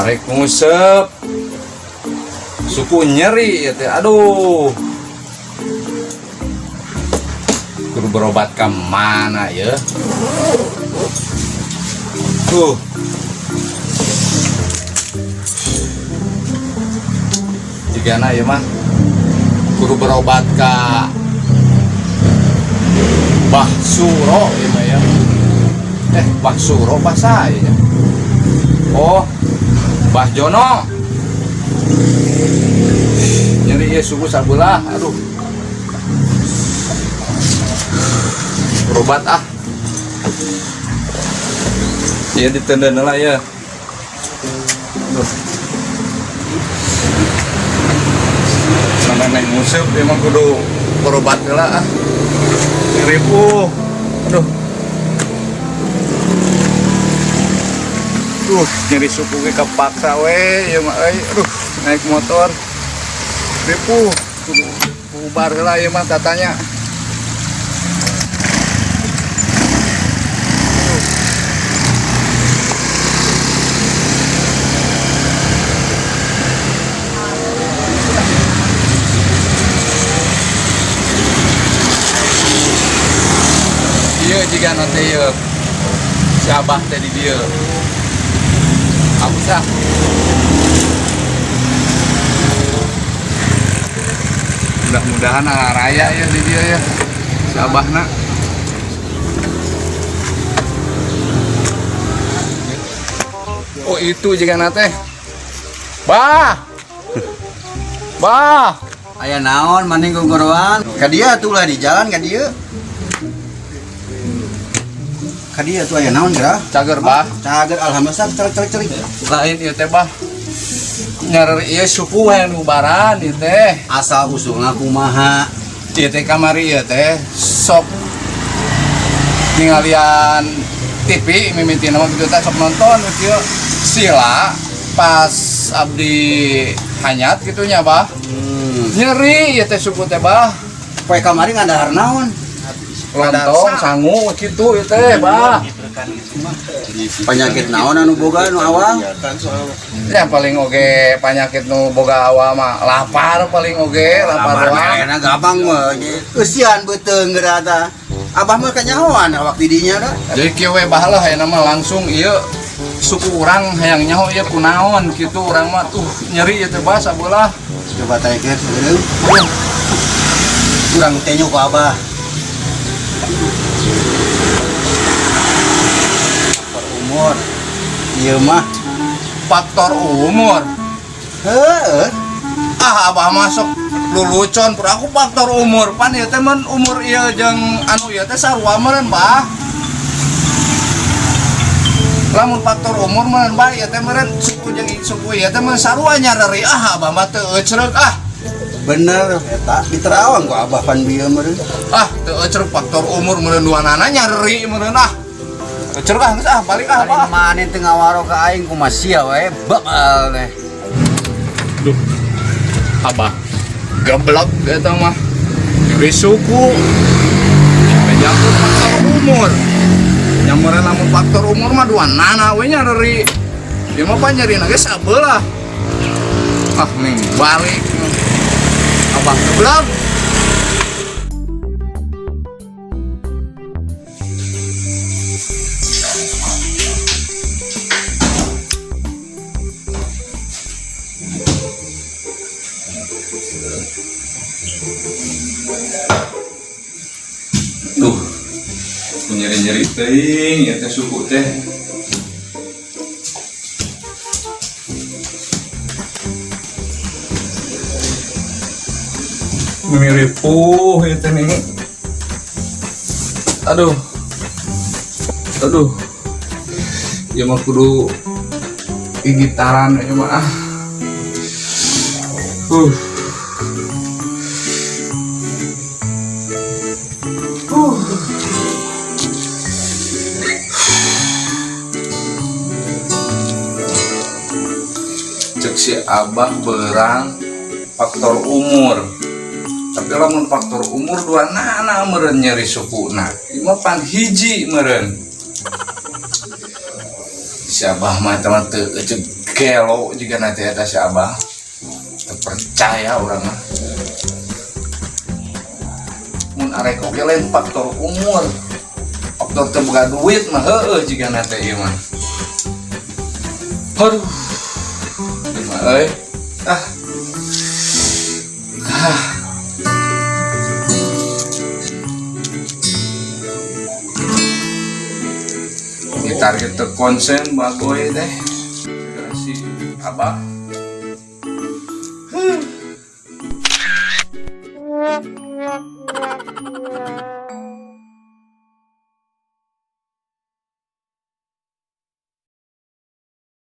Arek ngusep suku nyeri ya teh, aduh, kudu berobat ke mana ya? Tuh, jigana ya mah kudu berobat ke Bah Suro ya mah ya. Bah Suro, bah saya ya. Oh, Bah Jono, nyeri ya suku sabelah, aduh, berobat ah ya, ditenden lah ya. Aduh, sampai naik nguseup emang kudu berobat lah ah, ribu, aduh. Duh, nyeri suku ge kepaksa we ya mah euy. Aduh, naik motor. Ripuh, kudu bubar heula ieu mah tatanya. Ieu jiga nanti ieu. Si Abah teh di dieu. Aku sah. Mudah-mudahan raya ya di dia ya. Si Abahna. Oh, itu jiga nate. Bah. Bah. Aya naon maning gogoroan? Ka dieu atuh lah di jalan ka dieu. Ka dieu atuh aya naon geura? Cager, Bah. Cager, alhamdulillah, cerik cerik cerik. Lain ieu teh, Bah. Nyareri ieu suku hayang ubaran ieu teh. Asal usulna kumaha? Ieu teh kamari ieu teh sok ningalian TV mimitina mah kitu teh, sok nonton kieu sila pas abdi hanyat kitu nya, Bah. Nyeri ieu teh suku teh, Bah. Poe kamari ngadahar naon? Lontong sangu kitu ieu teh, Bah. Penyakit naon anu boga anu awal? Ya paling oge penyakit nu boga awal mah lapar, paling oge lapar doang. Enak gampang mah. Eusian beuteung geura tah. Abah mah kanyahoan awak di dinya da. Jadi kieu we, Bah, lah ayeuna mah langsung ieu suku urang hayang nyaho ieu kunaon kitu, urang mah tuh nyeri ieu teh, Bah, sabelah. Coba taikeun sagedeung. Urang tenyo ku Abah. Faktor umur. Ieu mah faktor umur. Heeh. Ah, Abah masuk lulucon pur aku faktor umur, pan ieu teh mun umur ieu jeung anu ieu teh sarua meureun, Bah. Lamun faktor umur meureun, Bah, ieu teh meureun suku jeung suku ieu teh meureun sarua nyareri. Ah, Abah mah teu ecreuk ah. Bener eta diterawang ku Abah pan bieu meureun. Ah, teu ecreuk faktor umur meureun, duanana nyareri meureun ah. Ecreuk ah, geus ah, balik ah, Bah. Mane teu ngawaro ka aing kumaha sia wae bakal teh. Duh. Abah geblek eta mah. Nyeri suku. Bejakeun faktor umur. Nyameureun lamun faktor umur mah duanana we nyareri. Ieu mah pan nyerina ge sabelah. Ah, nih balik. Abah geblek. Duh, nyeri-nyeri teuing ya teh suku teh. Miripuh ya teh nih. Aduh. Aduh. Ya mah kudu gitaran ya mah ah. Cek si Abah berang faktor umur. Tapi lamun faktor umur dua nana meureun nyeri sukuna. Ieu mah pan hiji meureun. Si Abah mah eta mah teu ecek Gelo juga nanti eta si Abah. Teu percaya urang mah. Mun arek oge lain faktor umur. Faktor teu boga duit mah heueuh jiga nanti ieu mah. Aduh. Ieu mah euy. Ah. Ah. Di target teu konsen bagoy teh. Si Abah.